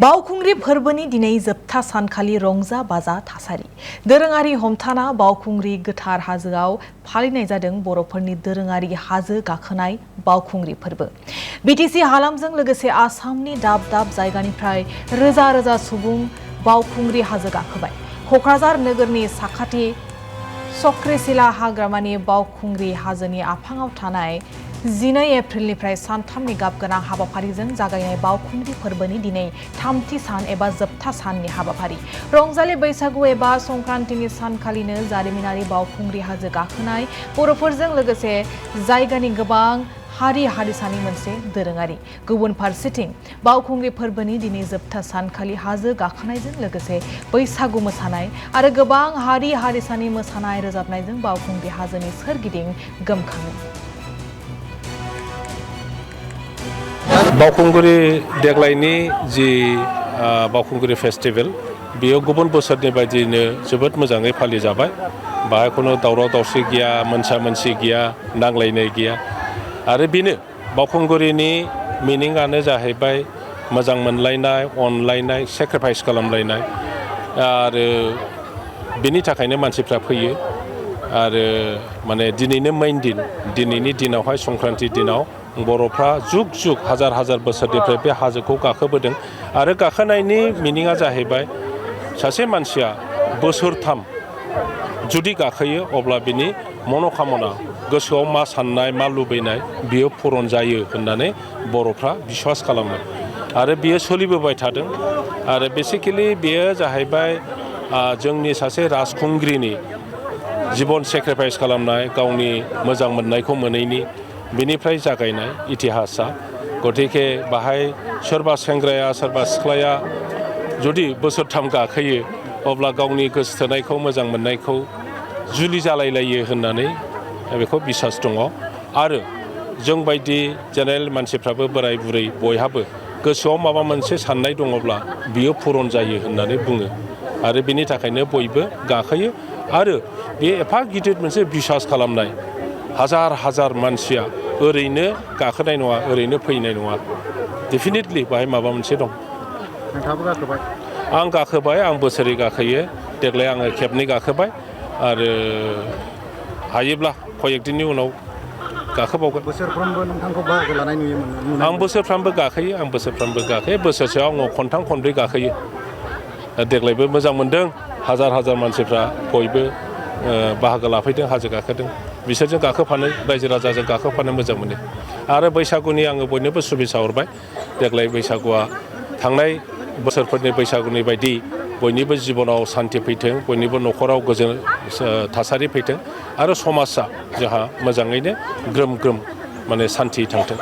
बावखुंग्रि फोरबोनि दिनै जोबथा सानखालि रंजा बाजा थासारि दोरोङारि हमथाना बावखुंग्रि गोथार हाजोआव फालिनाय जादों बर'फोरनि दोरोङारि हाजो गाखोनाय बावखुंग्रि फोरबो। बिटिसि हालामजों लोगोसे आसामनि दाब दाब जायगानिफ्राय रोजा रोजा सुबुं बावखुंग्रि हाजो गाखोबाय। क'क्राझार नोगोरनि साखाथि चक्रसिला हाग्रामानि बावखुंग्रि हाजोनि आफाङाव थानाय 12 एप्रिलनिफ्राय सानथामनि गाबगोनां हाबाफारिजों जागायनाय बावखुंग्रि फोरबोनि दिनै थामथि सान एबा जोबथा साननि हाबाफारि। रंजालि बैसागु एबा संक्रान्तिनि सानखालिनो जारिमिनारि बावखुंग्रि हाजो गाखोनाय बर'फोरजों लोगोसे जायगानि गोबां हारि हारिसानि मोनसे दोरोङारि। गुबुन फारसेथिं बावखुंग्रि फोरबोनि दिनै जोबथा सानखालि हाजो गाखोनायजों लोगोसे बैसागु मोसानाय आरो गोबां हारि हारिसानि मोसानाय रोजाबनायजों बावखुंग्रि हाजोनि सोरगिदिं गोमखाङो। बावखुंग्रि देग्लायनि जि बावखुंग्रि फेस्टिभेल बेयो गुबुन बोसोरनि बायदियैनो जोबोद मोजाङै फालिजाबाय। बाहाय खुनु दावराव दावसि गैया, मोनसा मोनसि गैया, नांलायनाय गैया। आरो बेनो बावखुंग्रिनि मिनिंआनो जाहैबाय मोजां मोनलायनाय, अनलायनाय, सेक्रिफाइस खालामलायनाय। आरो बेनि थाखायनो मानसिफ्रा फैयो। आरो माने दिनैनो मेइन दिन, दिनैनि दिनावहाय संक्रान्ति दिनाव बर'फ्रा जुग जुग हाजार हाजार बोसोरनिफ्राय बे हाजोखौ गाखोबोदों। आरो गाखोनायनि मिनिंआ जाहैबाय सासे मानसिया बोसोरथाम जुदि गाखोयो अब्ला बिनि मन'कामना, गोसोआव मा साननाय मा लुबैनाय बियो पुरन जायो होननानै बर'फ्रा बिश्वास खालामो। आरो बियो सोलिबोबाय थादों। आरो बेसिकेलि बियो जाहैबाय जोंनि सासे राजखुंग्रिनि जिबन सेक्रिफाइस खालामनाय, गावनि मोजां मोननायखौ मोनैनि बेनिफ्राय जागायनाय इतिहासआ। गतिके बाहाय सोरबा सेंग्राया सोरबा सिख्लाया जुदि बोसोरथाम गाखोयो अब्ला गावनि गोसोथोनायखौ मोजां मोननायखौ जुलि जालायलायो होननानै बेखौ बिसास दङ। आरो जोंबायदि जेनेरेल मानसिफ्राबो बोराय बुरै बयहाबो गोसोआव माबा मोनसे साननाय दङब्ला बियो पुरन जायो होननानै बुङो। आरो बेनि थाखायनो बयबो गाखोयो। आरो बे एफा गिदिर मोनसे बिसास खालामनाय हाजार हाजार मानसिया ओरैनो गाखोनाय नङा, ओरैनो फैनाय नङा। डेफिनेटलि बाहाय माबा मोनसे दं। नोंथाङाबो गाखोबाय? आं गाखोबाय, आं बोसोरै गाखोयो। देग्लाय आङो खेबनै गाखोबाय। आरो हायोब्ला कयेक दिननि उनाव गाखोबावगोन। बोसोरफ्रोमबो नोंथांखौ बाहागो लानाय नुयोमोन? आं बोसोरफ्रामबो गाखोयो। बोसोरसेयाव आङो खनथाम खनब्रै गाखोयो। देग्लायबो मोजां मोनदों। हाजार हाजार मानसिफ्रा बयबो बाहागो लाफैदों, हाजो गाखोदों। बिसोरजों गाखोफानो, रायजो राजाजों गाखोफानो मोजां मोनो। आरो बैसागुनि आङो बयनोबो शुभेच्छा हरबाय। देग्लाय बैसागुआ थांनाय बोसोरफोरनि बैसागुनि बायदि बयनिबो जिबनाव सान्थि फैथों, बयनिबो न'खराव गोजोन थासारि फैथों आरो समाजा जोंहा मोजाङैनो ग्रोम ग्रोम माने सान्थि थांथों।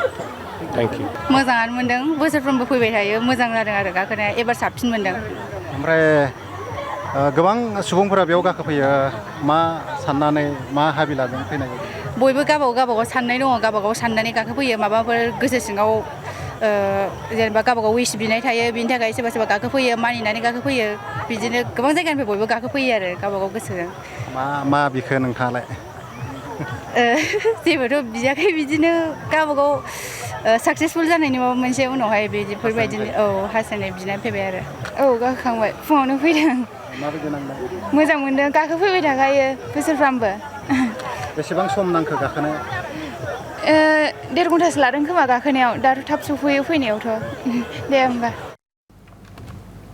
Thank you. मोजाङानो मोनदों, बोसोरफ्रोमबो फैबाय थायो। मोजां जादों आरो गाखोनाया, एबार साबसिन मोनदों। ओमफ्राय गोबां सुबुंफोरा बेयाव गाखोफैयो। मा साननानै, मा हाबिलाजों फैनाय जायो? बयबो गावबागाव साननाय दङ, गावबागाव साननानै गाखोफैयो। माबाफोर गोसो सिङाव जेनेबा गावबागाव उइस बिनाय थायो, बिनि थाखाय सोरबा सोरबा गाखोफैयो, मानिनानै गाखोफैयो। बिदिनो गोबां जायगानिफ्राय बयबो गाखोफैयो आरो गावबागाव गोसोजों। मा बिखो नोंथाङालाय? जेबोथ' बियाखै, बिदिनो गावबागाव साक्सेसफुल जानायनि माबा मोनसे उनावहाय बेफोरबायदिनो हास्थायनाय बिनानै फैबाय आरो। औ गाखोखांबाय, फुङावनो फैदों। माबायदि नांदों? मोजां मोनदों, गाखोफैबाय थाखायो बोसोरफ्रामबो। बेसेबां सम नांखो गाखोनो? 1.5 घन्टासो लादों खोमा गाखोनायाव। दाथ' थाब सफैयो फैनायावथ'। दे होमबा।